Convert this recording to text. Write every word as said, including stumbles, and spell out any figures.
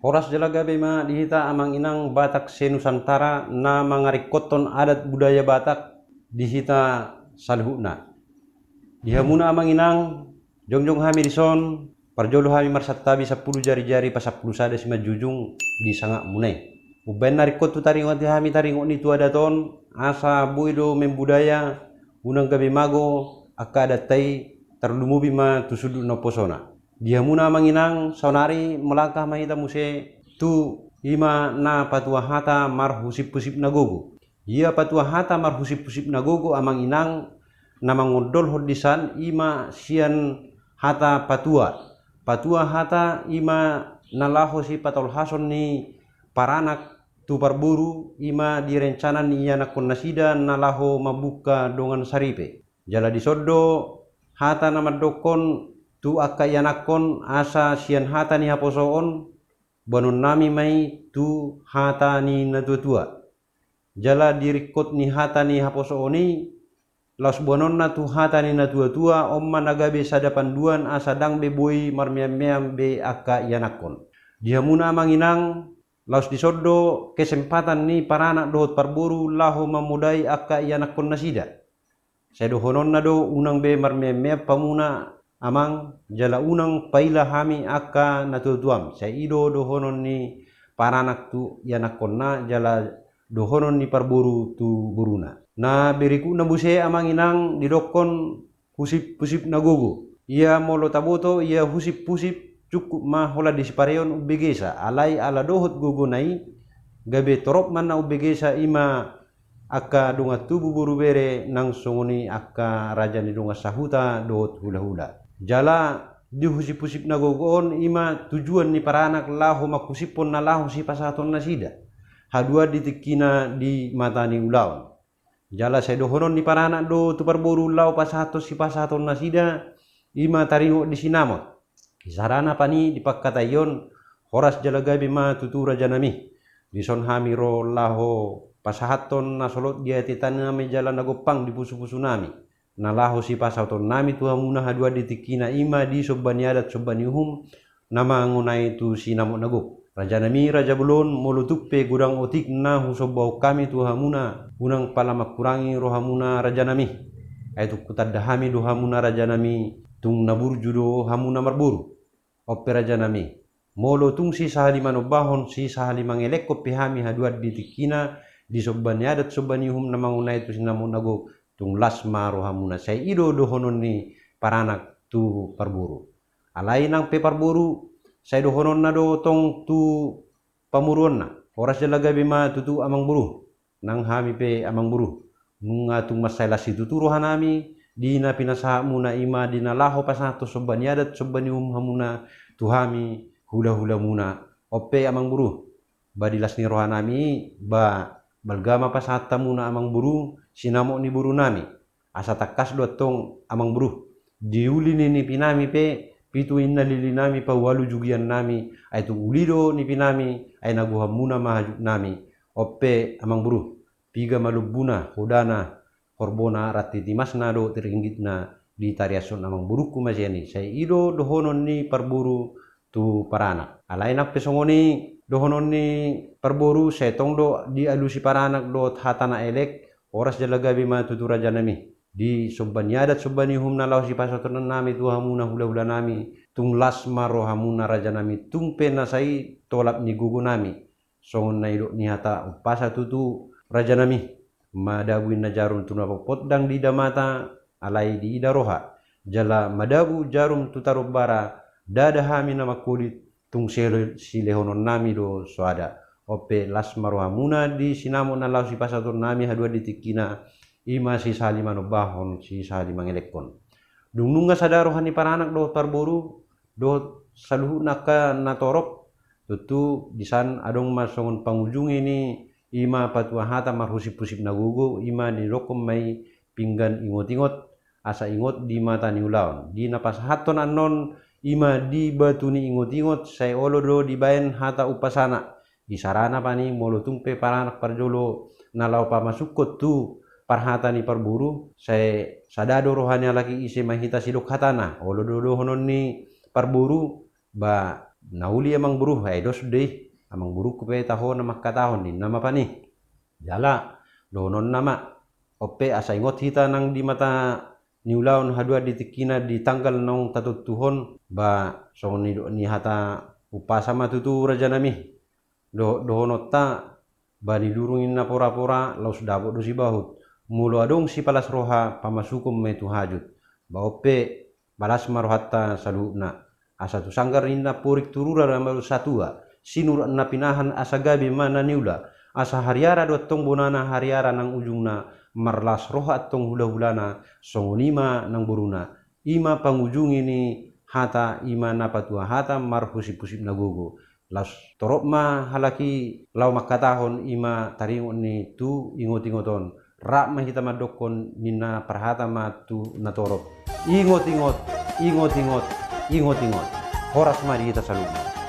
Horas jala gabe ma di hita amang inang Batak se-Nusantara na mangaringkothon adat budaya Batak di hita saluhutna. Di hamuna amang inang, jongjong hami dison, parjolo hami marsantabi sampulu jari-jari pasampulu sada simanjujung di sangapmuna i. Umbaen na ringkot tu taringot i hami taringot ni tu adat on, asa boi do membudaya, unang gabe mago angka adatta i, tarlumobi ma tu sundut na umposona. Di hamuna amang inang, saonari melangkah ma hita muse tu i ma na patua hata marhusip-husip na gogo. Ia patua hata marhusip-husip na gogo amang inang na mangondolhon disan i ma sian hata patua. Patua hata i ma na laho sipatolhason ni paranak tu parboru i ma di rencana ni ianakkon nasida na laho mambuka dongan saripe. Jala dison do hata na mandokkon tu angka ianakkon asa sian hata ni haposoon boanonnami ma i tu hata ni natua-tua. Jala di ringkot ni hata ni haposoon i, laos boanonna tu hata ni natua-tua, on ma na gabe sada panduan asa ndang be boi marmeam-meam be angka ianakkon. Di hamuna amang inang, laos dison do kesempatan ni paranak dohot parboru laho mamodai angka ianakkon nasida. Sai dohononna do unang be marmeam-meam hamuna amang, jala unang paila hami angka natua-tuam. Sai i do dohonon ni paranak tu ianakkonna, jala dohonon ni parboru tu boruna. Na berikutna muse amang inang didokkon husip-husip na gogo. Ia molo taboto ia husip-husip, cukup ma holan di sipareon umbegesa, alai ala dohot gogona i, gabe torop ma na umbegesa i ma angka dongan tubu boru bere nang songon i angka raja ni dongan sahuta dohot hula-hula. Jala di husip-husip na gogo on i ma tujuan ni paranak laho manghusiphon na laho sipasahaton nasida haduan di tingkina di mata ni ulaon. Jala sai dohonon ni paranak do tu parboru laho pasahathon sipasahaton nasida i ma taringot di sinamot. Isarana pani di pangkataion, horas jala gabe ma tutu rajanami. Dison hami ro laho pasahathon na solot di ateatenami jala na gompang di pusu-pusunami, na laho sipasahatonnami tu hamuna haduan di tingkina i ma di somba ni adat somba ni uhum na mangonai tu sinamot na gok. Rajanami raja bolon, molo tung pe godang otik na husombahon hami tu hamuna, unang pala mangkurangi rohamuna rajanami. Ai tung hutanda hami do hamuna rajanami, tung na burju do hamuna marboru. On pe rajanami, molo tung sisahali manombahon sisahali mangelekhon pe hami haduan di tingkina di somba ni adat somba ni uhum na mangonai tu sinamot na gok, tung las ma rohamuna. Sai i do dohonon ni paranak tu parboru. Alai nang pe parboru, sai dohononna do tong tu pamoruonna. Horas jala gabe ma tutu amang boru. Nang hami pe amang boru, nunga tung mansai las situtu rohanami di na pinasahatmuna i ma di na laho pasahathon somba ni adat somba ni uhum hamuna tu hami hula-hulamuna. On pe amang boru, ba di las ni rohanami i, ba balga ma pasahat hamuna amang boru sinamot ni borunami. Asa tangkas do antong amang boru, di uli ni nipinami pe pitu inna lilinami paualu jugiannami, ai tung uli do nipinami, ai na gohanmuna ma hajutnami. On pe amang boru, piga ma lombuna, hodana, horbona, rantitimasna dohot ringgitna, ditariashon amang borungku ma sian i. Sai i do dohonon ni parboru tu paranak. Alai nang pe songon i dohonon ni parboru, sai tong do dialusi paranak dohot hata na elek. Horas jala gabe ma tutu rajanami. Di somba ni adat somba ni uhum na laho sipasahatonnami tu hamuna hula-hulanami, tung las ma rohamuna rajanami, tung pe na sai tolap ni gogonami. Songon na nidok ni hata umpasa tutu rajanami, madabu inna jarum tu na potpot ndang diida mata, alai diida roha. Jala madabu jarum tu tarumbara, ndada hami na mangkolit, tung sile-, silehononnami do soada. On pe las ma rohamuna di sinamot na laho sipasahatonnami haduan di tingkina, i ma sisahali manombahon sisahali mangelekhon. Dung nunga sada roha ni paranak dohot parboru dohot saluhutna angka na torop, tontu disan adong ma songon pangujungi ni i ma patua hata marhusip-husip na gogo, i ma nidokkon ma i pinggan ingot-ingot, asa ingot di mata ni ulaon. Di na pasahathon annon i ma di batu ni ingot-ingot, sai olo do dibaen hata umpasana. Isarana pani molo tung pe paranak parjolo na laho pamasukhon tu parhata ni parboru, sai sada do roha ni halak i, ise ma hita sidok hatana. Olo do dohonon ni parboru, ba Na uli amangboru, ai dos do i, amangborungku pe taho na mangkatahon, ninna ma pan i. Jala dohononna ma, on pe asa ingot hita nang di mata ni ulaon haduan di tingkina di tanggal naung tatontuhon, ba songon nidok ni hata umpasa ma tutu rajanami. Do, dohononta, ba nidurung ninna porapora, laos dapot do sibahut. Molo adong sipalas roha, pamasukon ma i tu hajut. Ba on pe, balas ma rohanta saluhutna. Asa tu sanggar ninna porik tu rura na marsatua, sinurat na pinahan asa gabe ma na niula. Asa hariara do antong bonana, hariara nang ujungna, marlas roha antong hulahulana, songon i ma nang boruna. I ma pangujungi ni hata, i ma na patua hata marhusip-husip na gogo. Laos torop ma halak i laho mangkatahon, i ma taringot ni tu ingot-ingot on. Rap ma hita mandokkon, ninna parhata ma tu na torop. Ingot-ingot, ingot-ingot, ingot-ingot. Horas ma di hita saluhutna.